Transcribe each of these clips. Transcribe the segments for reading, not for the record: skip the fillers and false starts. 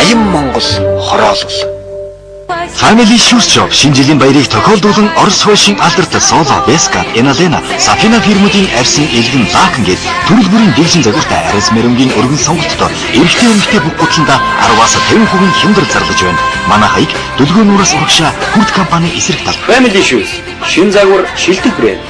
Баян Монгол хороолол. Family Shoes Shop шинэ жилийн баярыг тохиолдуулан Орос хойшин алдарт Соло, Веска, Эналена, Сафина фирмүүдийн арьсан элгэн лаакан гээд төрөл бүрийн дэвжин загвартай арьс мэрэмгийн өргөн сонголттой эрэгтэй эмэгтэй бүх гутланда 10-аас 50% хямдрал зарлаж байна. Манай хаяг Дүлгөө нуураас урагшаа Хүрд компани эсрэг тал. Family Shoes шин загвар шилдэг брэнд.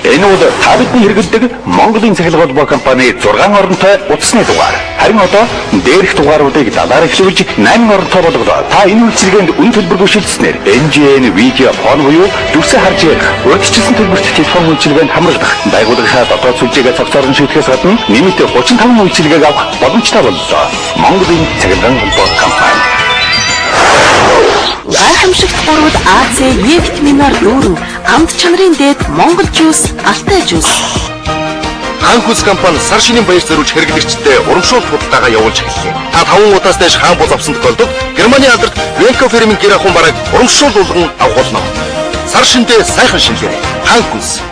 Энэ бол та бидний хэрэглэдэг Монголын цахилгаан холбоо компани 6 оронтой утасны дугаар. Харин одоо дээрх дугааруудыг 70-аар эхлүүлж 8 оронтой болголоо. Та энэ үйлчилгээнд үн төлбөргүй шилжснээр NGN видео фон буюу дүрсээ харж ярих, урьдчилсан төлбөрт телефон үйлчилгээнд хамрагдах, байгууллагынхаа дотоод сүлжээгээ цогцоорон шийдэхээс гадна нэмэлт 35 үйлчилгээг авах боломжтой боллоо. Монголын цахилгаан холбоо компани. Гайхамшигт гурвал АЦ Е витаминаар дүүрэн амт чанарын дээд Монгол жуус, Алтай жуус. Хаан хүс компани сар шинийн баяр зориулж хэрэглэгчдэд урамшуул худалдаагаа явуулж эхэллээ. Та 5 удаас дээш хаан бул авсан тохиолдолд Германы алдарт Венко фирмийн гэр ахуйн барааг урамшуул болгон авах болно. Сар шиндээ сайхан шинлээрэй. Хаан хүс.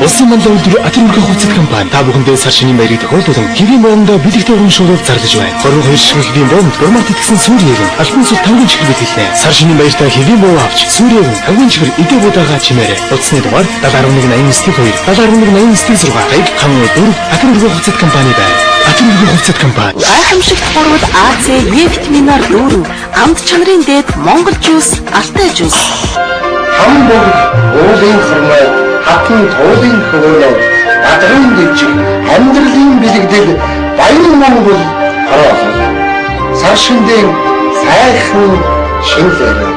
Улсын манлай үйлдвэр Атар өргөн хувцас компани та бүхэндээ сар шинийн баярыг тохиолдуулан хэвийн боомдоо бэлэгтэй урамшуулал зарлаж байна. 22 ширхгийн боомд гурмат итгэсэн сүр ярин альбан сүр тавгийн чихэр бэлгэлнэ. Сар шинийн баяртай хэвийн боо авч сүр ярин тавгийн чихэр идэ будаага чимээрэй. Утасны дугаар 7011 89 2 7011 89 6 хаяг хан 4 Атар өргөн хувцас компани байна. Атар өргөн хувцас компани. Гайхамшигт гурвал АЦ Е витаминаар дүүрэн амт чанарын дээд Монгол жуус, Алтай жуус. Хан богд уулын хормой, хатан туулын хөвөөлөө, бадрын дэвжих, амьдралын бэлэгдэл, баян Монгол хороолол. Сар шиндээ сайхан шинлээрэй.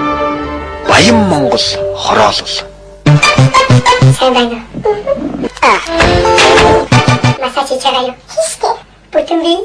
Баян Монгол хороолол. Сайн байна уу? Массаж хийж байгаа юу? Хийштэй. Бүтэн бий.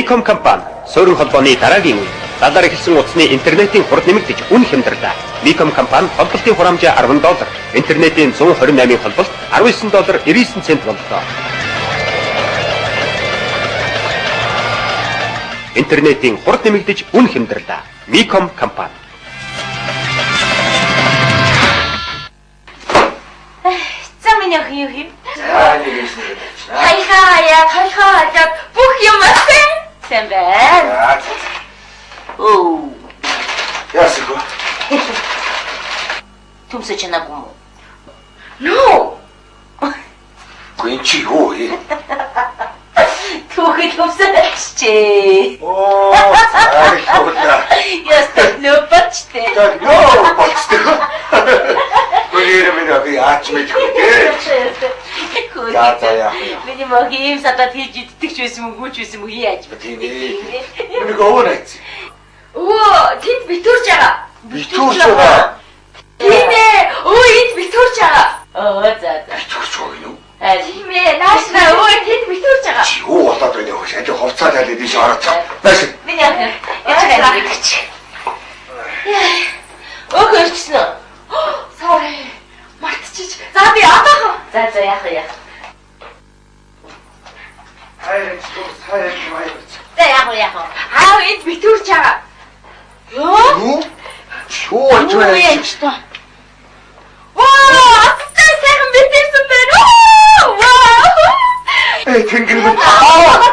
Миком компани суурин холбооны дараагийн үе. Далаар эхэлсэн утасны интернетийн хурд нэмэгдэж үн хямдрлаа. Миком компани холболтын хураамжаа $10, интернетийн 128-ийн холболт $19.99 боллоо. Интернетийн хурд нэмэгдэж үн хямдрлаа. Миком компани. За миний охин юу юм? За нэг юм. Хаяхаа яа, хаяхаа яа бүх юм байна. Сайн байна. Оо. Яасан гоо? Төмсөж чанаагүй юм уу? No. Гүн чи юу вэ? Түүхэл төмсөжчээ. Оо, цаашаа. Ястаа нөө бочтэй. Нөө бочтэй. Гүнээр минь би аач мэдгүй дээ. За за яа. Миний мох ийм садад хийж иддэг ч байсан мөнгөч байсан мөн яаж бэ? Тийм ээ. Миний өвөө найз. Өвөө тэнд битүүрч байгаа. Битүүрч байгаа. Тийм ээ. Өвөө энд битүүрч байгаа. Оо за за. Битүүрч байгаа юм уу? Тийм ээ. Нааш на өвөө тэнд битүүрч байгаа. Чи юу болоод байна вэ? Ажиг хувцаа тайлаад ийш ороод. Нааш. Миний ах яж байгаа гэж. Өөхөө ирчихсэн үү? Sorry. Мартчих. За би одоохон. За за яах вэ яах. Хайр хайр хайр. За яах вэ яах вэ? Аав энд битүүрч байгаа. Юу? Юу болж байна? Вау! Астай сайхан битэрсэн байна. Вау! Эй тэнгэр минь. Аа!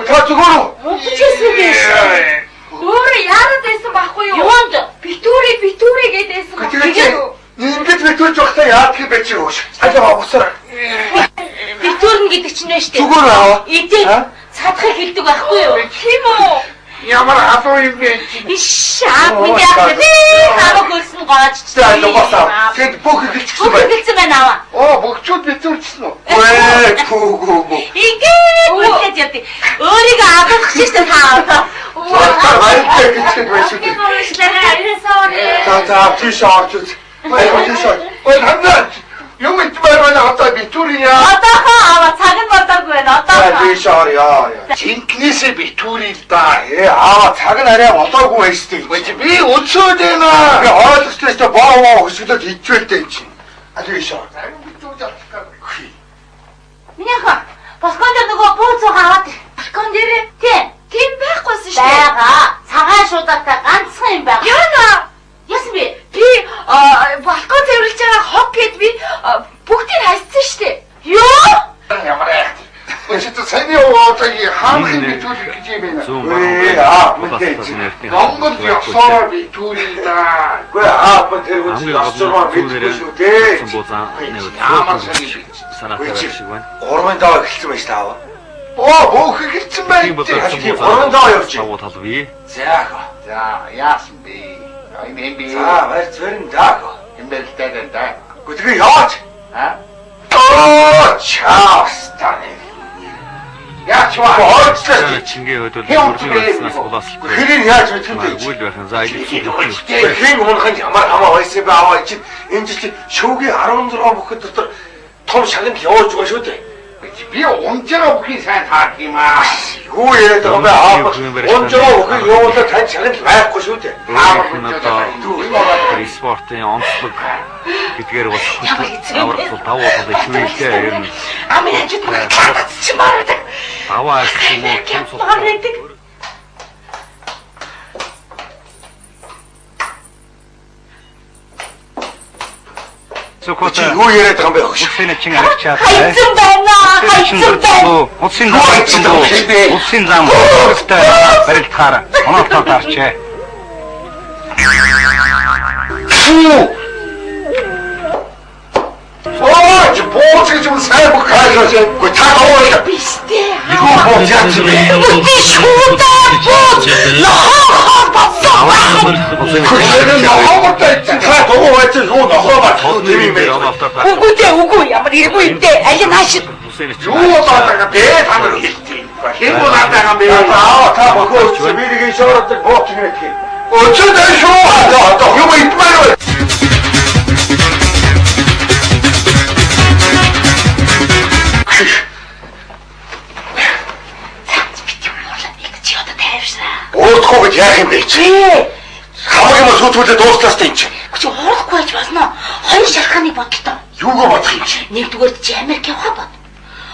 Та зүгээр үү? Унтчихсан биш. Өөрөө яарад байсан байхгүй юу? Юунд? Битүүрээ битүүрээ гэдээсэн байхгүй юу? Ингээд битүүрч байхдаа яадаг юм бэ чи юу? Алгаа усаар. гэдэг чинь нэ штэ. Зүгээр аа. Идээд цадахыг хэлдэг байхгүй юу? Тийм үү? Ямар халуун юм бэ чи? Иш аа мэдээ аа. Хамаг хөлсөн гоож. За лугасаа. Тэгэд бүх эхэлчихсэн байна. Бүх эхэлсэн байна аваа. Оо бөгчүүд битүүрчсэн үү? Ээ гүү. Ингээд үлдээд явдیں۔ Өөрийгөө алгах чинь штэ та аваа. За баяртай гэж байна шүү дээ. За за тийш орж үз. Баяр тийш орж. Ой хандаа. Юм итмээр байна одоо битүүр яа. Одоохоо аваа цаг нь болоогүй байна одоохоо. За тийш орё. Жинкнээсээ битүүр л да. Аа цаг нь арай болоогүй байж тээ. Би өцөөд байна. Би ойлгочлоо шүү дээ. Боо боо хөсгөлөд хичээлтэй юм чинь. А тийш ор. Битүүр авчих гэх. Миний охин балкон дээр нөгөө бууз байгаа аваад. Балкон дээр тий. Тийм байхгүйсэн шүү дээ. Байгаа. Цагаан шуудаатай ганцхан юм байгаа. Яна. Яасан бэ? Би балкон цэвэрлж байгаа хог гэд би бүгдийг хайцсан шүү дээ. Юу? Ямар айх. Өчигдөр саяны уудаг хаанхын битүүр гэж юм байна. Ээ аа мэдээ. Монгол ёсоор битүүр да. Үгүй аа тэр үгүй ёсоор битүүр шүү дээ. Ямар сони санаатай байх шиг байна. 3 даа эхэлсэн байж та аваа. Оо бөөх эхэлсэн байна. 3 даа явж. Давуу тал бий. За. За яасан бэ? Юм юм би. За баяр зүрэн даа. Юм бэлтэй да. Гүтгэ яаж? А? Оо чаастаа. Яач вэ? Ойцлоо. Чингээ хөдөл бүрний байснаас уласлахгүй. Хэрийг яаж мэдэх вэ? Үйл байх юм. За илүү. Хэн унах нь ямар хамаа байсан бэ аваа чинь энэ жил шөвгийн 16 бүхэд дотор том шагнал явуулж байгаа шүү дээ. Би унж байгаа бүхий сайн таарх юм аа. Юу яриад байгаа юм бэ? Аа. Унж байгаа бүхийг явуулаад тань шагнал байхгүй шүү дээ. Аа. Спортын онцлог гэдгээр бол аврах тул давуу тал их хөвөлтэй ер нь. Амын хажууд чимаар байдаг. Даваа арх юм уу? Том сул. Чи юу яриад байгаа юм бэ? Улсын начин арагчаад хайцсан байна. Хайцсан байна. Улсын зам улсын зам хэрэгтэй барилдахаар оноотоо дарчээ. Оо чи бууц гэж юм сайн бүх хайрлаа. Үгүй та даваа. Биш дээ. Юу бууц яаж юм бэ? Би шуудаа бууц. Нохоо болсон. Нохоо байсан. Та дугуй байсан юу нохоо ба тийм юм бэ? Үгүй дээ үгүй ямар эргүй юм дээ. Аль нааш. Юу болоод байгаа бэ? Та нар хэлтий. Хэн болоод байгаа юм бэ? Аа та бохоо би нэг шоордог бууц гэнэ. Өчигдөр шүү. Одоо юм идмээр байна. Уудахгүй гэж яах юм бэ чи? Хамаг юм сүүтгүүлээ дууслаас тийм чи. Чи уурлахгүй байж болно. Хоёр шалтгааныг бодлоо. Юугаа бодох юм чи? Нэгдүгээр чи Америк явах бод.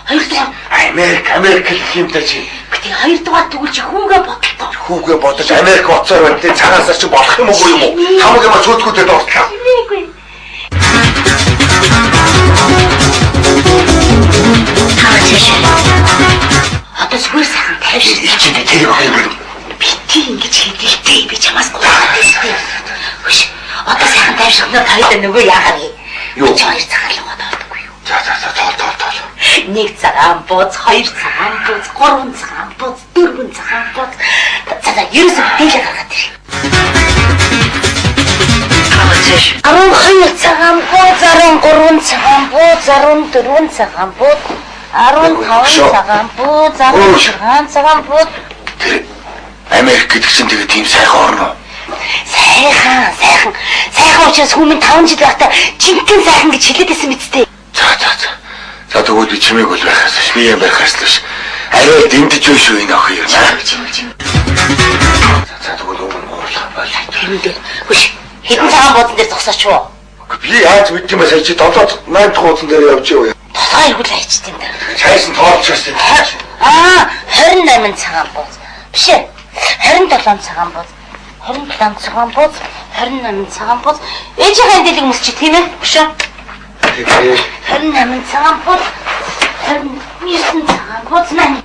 Хоёрдугаар Америк, Америк гэх юм та чи. Гэтэ хоёрдугаар тэгвэл чи хүүгээ бодлоо. Хүүгээ бодож Америк оцоор байна. Тэ цагаан сар чи болох юм уу юм уу? Хамаг юм сүүтгүүлээ дууслаа. Чимээгүй. Одоо зүгээр сайхан тайвшир. Чи тэрийг охин юм. Бити ингэж хийдэлтэй би чамаас гуйгаад байсан. Хөш. Одоо сайхан тайвширхнаар хоёулаа нөгөө яагаад вэ? Юу? Чи хоёр цагаан лугаа тоолдоггүй юу? За за за тоол тоол тоол. Нэг цагаан бууз, хоёр цагаан бууз, гурван цагаан бууз, дөрвөн цагаан бууз. За за ерөөсөө дээлээ гаргаад ир. 12 цагаан бууз, 13 цагаан бууз, 14 цагаан бууз, 15 цагаан бууз, 16 цагаан бууз. Тэр Америк гэдэг чинь тэгээ тийм сайхан орн уу? Сайхан, сайхан. Сайхан учраас хүмүүн 5 жил байхдаа жинхэнэ сайхан гэж хэлээд байсан мэт дээ. За за за. За тэгвэл би чимээг бол байхаас биш. Би юм байхаас л биш. Арай дэмдэж байна шүү энэ охин юм. За за тэгвэл өмнө гурлаа. Тэр дээр. Хөш. Хэдэн цагаан буудан дээр зогсооч юу? Би яаж мэдсэн бэ? Сая чи 7 8 дахь хуудсан дээр явж яваа. Толгой эргүүл хайчт юм даа. Цайсан тоолчихсон юм. Аа, 28 цагаан бууз. Биш ээ. 27 цагаан бууз. 27 цагаан бууз, 28 цагаан бууз. Ээжийнхээ эндэлэг мөсч тийм ээ? Өшөө. 28 цагаан бууз, 29 цагаан бууз маань.